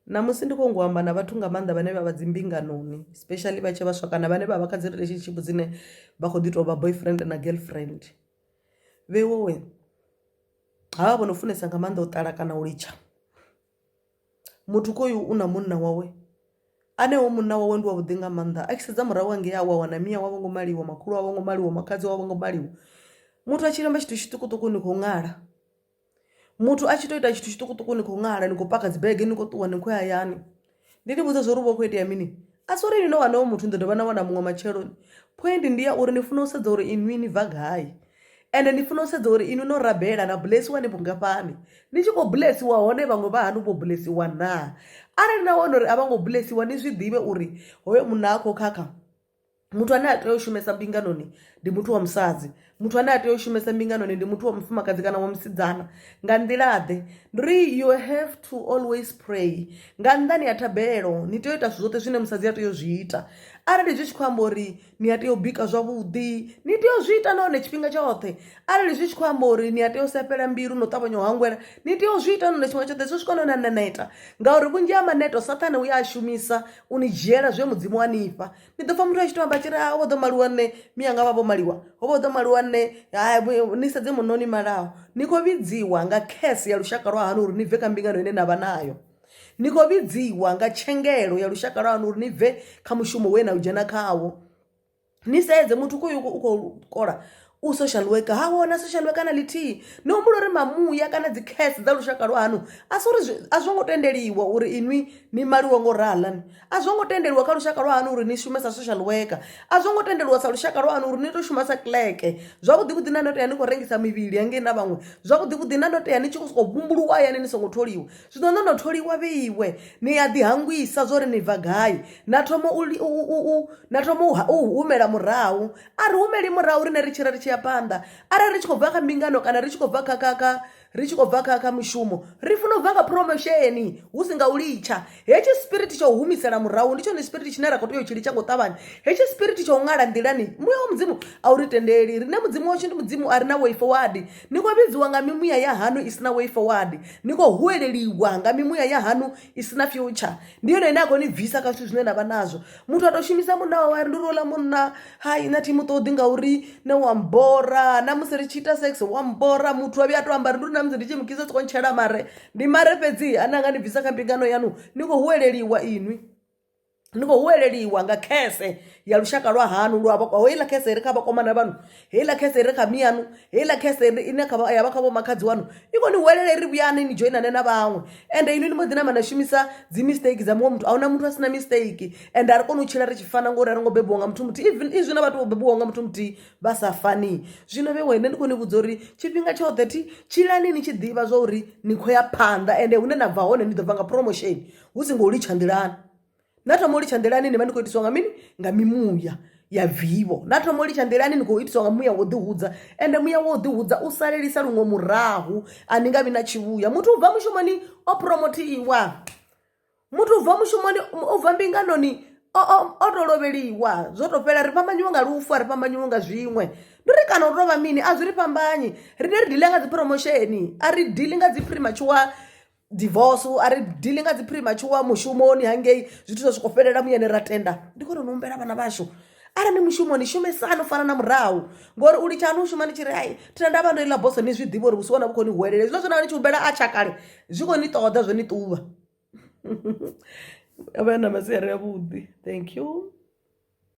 Ṋamusi ndi khou ngo amba na vhathu nga maanḓa vhane vha vha dzi mbinganoni especially vha tshe vhaswa kana vhane vha vha kha dzi relationship dzine vha kho ḓi tou vha boyfriend na girlfriend. Vheiwe havha vho no funesa nga maanḓa u ṱala kana u litsha muthu khoyu u na munna wawe ane hoyu munna wawe ndi wavhuḓi nga maanḓa a tshi sedza murahu hangei a wa wana mia wawe ngo maliwa makhulu wawe ngo maliwa makhadzi wawe ngo maliwa muthu a tshi amba tshithu tshiṱukuṱuku ni khou ṅala. Muthu a tshi to ita tshithu tshiṱukuṱuku ni khou ṅala ni khou paka dzi bege ni khou ṱuwa ni khou ya hayani ndi ni vhudza zwori hu vha hu khou itea mini a si uri ni no wana hoyo muthu ni ḓo dovha na wana muṅwe matsheloni point ndi ya uri ni funa u sedza uri inwi ni bva gai ende ni funa u sedza uri inwi no rabela na bulesiwa ni vhungafhani ni tshi khou bulesiwa hone vhaṅwe vha haṋu vho bulesiwa naa arali na wana uri a vho ngo bulesiwa ni zwi ḓivhe uri hoyo munna ha khou khakha. Muthu ane a tea u shumesa mbinganoni ndi muthu wa musadzi, muthu ane a tea u shumesa mbinganoni ndi muthu wa mufumakadzi kana wa musidzana nga nḓila ḓe ndi uri you have to always pray nga nnḓani ha thabelo ni tea u ita zwithu zwoṱhe zwine musadzi a tea u zwi ita arali zwi tshi khou amba uri ni a tea u bika zwavhuḓi ni tea u zwi ita nahone tshifhinga tshoṱhe arali zwi tshi khou amba uri ni a tea u sa fhela mbilu no ṱavhanya u hangwela ni tea u zwi ita nahone tshifhinga tshoṱhe zwi swika hune na neta ngauri vhunzhi ha maneto saṱhane u a shumisa u ni dzhiela zwe mudzimu a nifha. Ni ḓo pfha muthu a tshi to amba a tshi ri ha vho ḓo maliwa nṋe mianga vha vho maliwa ho vho ḓo maliwa nṋe ni sedze munna o ni malaho ni khou vhidziwa nga curse ya lushaka lwa haṋu uri ni bve kha mbingano ine na vha nayo ni khou vhidziwa nga tshengelo ya lushaka lwa haṋu uri ni bve kha mushumo we na u dzhena khawo ni sedze muthu khoyu u khou kola u social worker ha wona social worker na ḽithihi ni humbula uri mamuya kana dzi curse dza lushaka lwa haṋu a si uri a zwo ngo tendeliwa uri inwi ni maliwe ngo rala a zwo ngo tendeliwa kha lushaka lwa haṋu uri ni shume sa social worker a zwo ngo tendeliwa sa lushaka lwa haṋu uri ni to shuma sa clerk zwavhuḓi vhuḓi na no tea ni khou rengisa mivhili hangei na vhaṅwe zwavhuḓi vhuḓi na no tea ni tshi khou sokou vhumbuluwa hayani ni songo tholiwa zwino no no tholiwa vheiwe ni a ḓi hangwisa zwo ri ni bva gai na thoma u na thoma u humela murahu A ri humeli murahu riṋe ri tshila ri tshi ya phanḓa arali ri tshi khou bva kha mbingano kana ri tshi khou bva kha kha kha ri tshi khou bva kha kha mushumo ri funa u bva nga promotion hu si nga u litsha hetshi spirit tsha u humisela murahu ndi tshone spirit tshine ra khou tea u tshi litsha nga u ṱavhanya hetshi spirit tsha u ṅala nḓilani muya wa mudzimu a u ri tendeli riṋe mudzimu washu ndi mudzimu a re na way forward ni khou vhidziwa nga mimuya ya haṋu i si na way forward ni khou huweleliwa nga mimuya ya haṋu i si na future ndi yone ine a khou ni bvisa kha zwithu zwine na vha nazwo muthu a tou shumisa munna wawe ari ndi uri houḽa munna hai nṋe thi mu ṱoḓi ngauri nṋe wa mbora na musi ri tshi ita sex wa mbora muthu a vhuya a to amba uri ndi uri na musi ndi tshi mu khisa soko ntshela mare ndi mare fhedzi ane anga ni bvisa kha mbingano yanu ni khou huweleliwa inwi ni khou huweleliwa nga khese ya lushaka lwa hanu lwa heiḽa khese ire kha vhakomana vhanu heiḽa khese ire kha miyanu heiḽa khese ine ya vha kha vhomakhadzi wanu i khou ni huwelela iri vhuyani ni dzhoinane na vhaṅwe ende inwi ni mbo ḓi namba na shumisa dzi mistake dza muṅwe muthu ahuna muthu a si na mistake ende a ri koni u tshila ri tshi fana ngori a ri ngo bebiwa nga muthu muthihi even izwi na vhathu vho bebiwaho nga muthu muthihi vha sa fani zwino vhe wene ndi khou ni vhudza uri tshifhinga tshoṱhe thi tshilani ni tshi ḓivha zwa uri ni khou ya phanḓa ende hune na bva hone ni ḓo bva nga promotion hu si ngo litsha nḓilani na thoma u litsha nḓilani ni vha ni khou itiswa nga mini nga mimuya ya vivho na thoma u litsha nḓilani ni khou itiswa nga muya wo ḓihudza ende muya wo ḓihudza u salelisa luṅwe murahu a ni nga vhi na tshivhuya muthu u bva mushumoni o promothiwa muthu u bva mushumoni u bva mbinganoni o to lovheliwa zwo to fhela ri fhambanyiwa nga lufu a ri fhambanyiwa nga zwiṅwe ndi uri kana u tovha mini a zwi ri fhambanyi rine ri dealer nga dzi promotion a ri deal nga dzi premature divorce a ri deal nga dzi premature mushumoni hangei zwithu zwa sokou fhelela muyani ra tenda ndi khou ri humbela vhana vhashu arali ni mushumoni shumesani u fana na murahu ngori u litsha hani u shuma ni tshi ri hai thina nda vha ndo iḽa boso ni zwi ḓivha uri vhusiwana vhu khou ni huwelela hezwiḽa zwine ni tshi humbela a tsha kale zwi khou ni ṱoḓa zwo ni ṱuvha vha na masiari avhuḓi thank you.